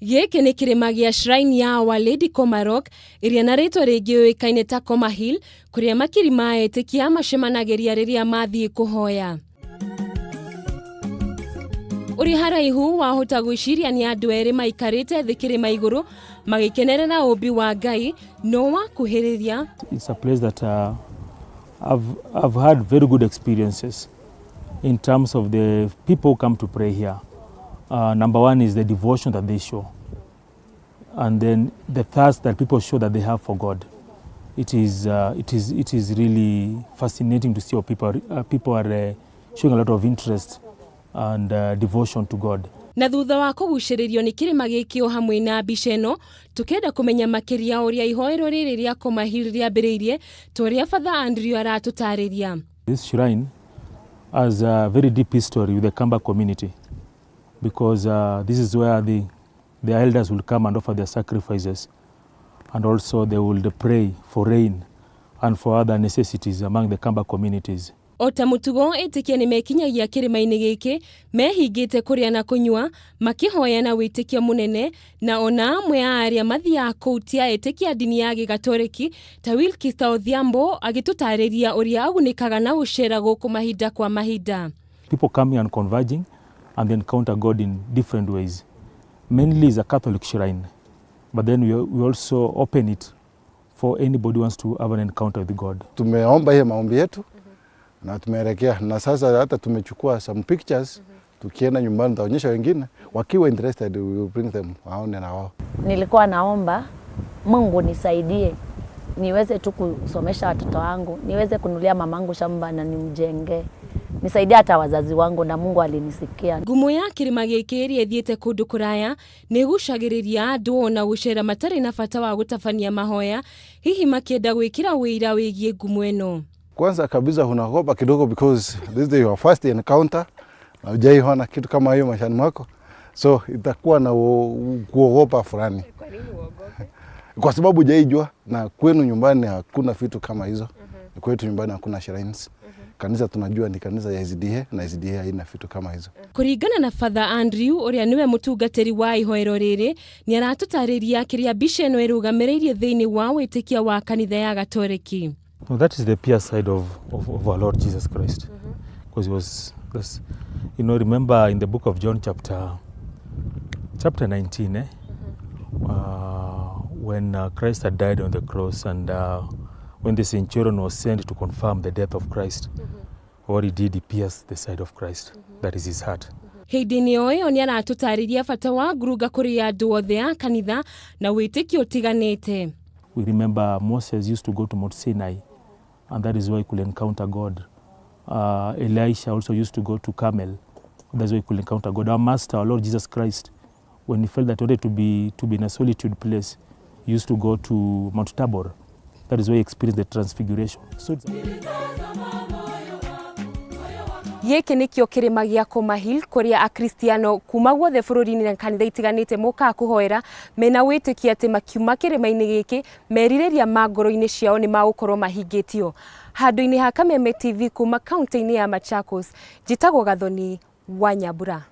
Gĩkĩ nĩ kĩrĩma gĩa Shrine ya Our Lady Komarok, ĩrĩa na rĩtwa rĩngĩ yũĩkaine ta Koma Hill, kũrĩa makiri ma etĩkia macemanagĩria rĩrĩa mathiĩ kũhoya. Ũrĩ haraihu wahota gwĩciria nĩ andũ erĩ maikarĩte thĩ kĩrĩma igũrũ magĩkenerera ũũmbi wa Ngai, no wakuhĩrĩria It's a place that I've had very good experiences in terms of the people who come to pray here. Number one is the devotion that they show, and then the thirst that people show that they have for God. It is really fascinating to see how people are showing a lot of interest and devotion to God. Na thutha wa kũgucĩrĩrio nĩ kĩrĩma gĩkĩ o hamwe na mbica ĩno, tũkenda kũmenya makĩria ũrĩa ihoero rĩrĩ rĩa Koma Hill rĩambĩrĩirie, ta ũrĩa Father Andrew aratũtarĩria. This shrine has a very deep history with the Kamba community because this is where the elders will come and offer their sacrifices, and also they will pray for rain and for other necessities among the Kamba communities. O ta mũtugo, etĩkia nĩ mekinyagia kĩrĩma-inĩ gĩkĩ mehingĩte kũrĩa na kũnyua, makĩhoya na wĩtĩkio mũnene, na ona amwe a arĩa mathiaga kũu ti a etĩkia ndini ya gĩgatoreki, ta Wilkista Odhiambo agĩtũtarĩria ũrĩa agunĩkaga na gũcera gũkũ mahinda kwa mahinda. People coming and converging and they encounter God in different ways. Mainly it's a Catholic shrine, but then we also open it for anybody who wants to have an encounter with God. Tumeomba hiyo maombi yetu na tumeelekea, na sasa hata tumechukua some pictures. Tukienda nyumbani tutaonyesha wengine, wakiwa interested we will bring them waone na wao. Nilikuwa naomba Mungu nisaidie niweze tu kusomesha watoto wangu, niweze kununulia mamangu shamba na nimjenge, nisaidie hata wazazi wangu, na Mungu alinisikia. Ngumo ya kĩrĩma gĩkĩ ĩrĩa ĩthiĩte kũndũ kũraya nĩ ĩgucagĩrĩria andũ ona gũcera matarĩ na bata wa gũtabania mahoya, hihi makĩenda gwĩkĩra wĩira wĩgiĩ ngumo ĩno. Kwanza kabisa unaogopa kidogo because this is your first encounter na hujaiona kitu kama hiyo maishani mwako, so itakuwa na kuogopa fulani kwa sababu hujaijua, na kwenu nyumbani hakuna vitu kama hizo. Kwetu nyumbani hakuna shrines. Kanisa tunajua ni kanisa ya SDA na SDA haina vitu kama hizo. Kũringana na Father Andrew, ũrĩa nĩwe mũtungatĩri wa ihoero rĩrĩ, nĩ aratũtarĩria kĩrĩa mbica ĩno ĩrũgamĩrĩirie thĩinĩ wa wĩtĩkia wa kanitha ya Gatoreki. No, that is the pierced side of our Lord Jesus Christ. Because he was, this, remember in the book of John, chapter 19, eh? When Christ had died on the cross and when the centurion was sent to confirm the death of Christ, what he did, he pierced the side of Christ. That is his heart. Hĩndĩ-inĩ o ĩyo nĩ aratũtarĩria bata wa ngurunga kũrĩ andũ othe a kanitha na wĩtĩkio ũtiganĩte. We remember Moses used to go to Mount Sinai, and that is where he could encounter God. Elisha also used to go to Carmel. That's where he could encounter God. Our Master, our Lord Jesus Christ, when he felt that he wanted to be in a solitude place, he used to go to Mount Tabor. That is where he experienced the transfiguration. So it's Gĩkĩ nĩkĩo kĩrĩma gĩa Koma Hill, kũrĩa akristiano kuma guothe bũrũri-inĩ na kanitha itiganĩte mokaga kũhoera mena wĩtĩkio atĩ makiuma kĩrĩma-inĩ gĩkĩ, merirĩria ma ngoro-inĩ ciao nĩ magũkorwo mahingĩtio. Handũ-inĩ ha Kameme TV kuma kaunti-inĩ ya Machakos, njĩtagwo Gathoni wa Nyambura.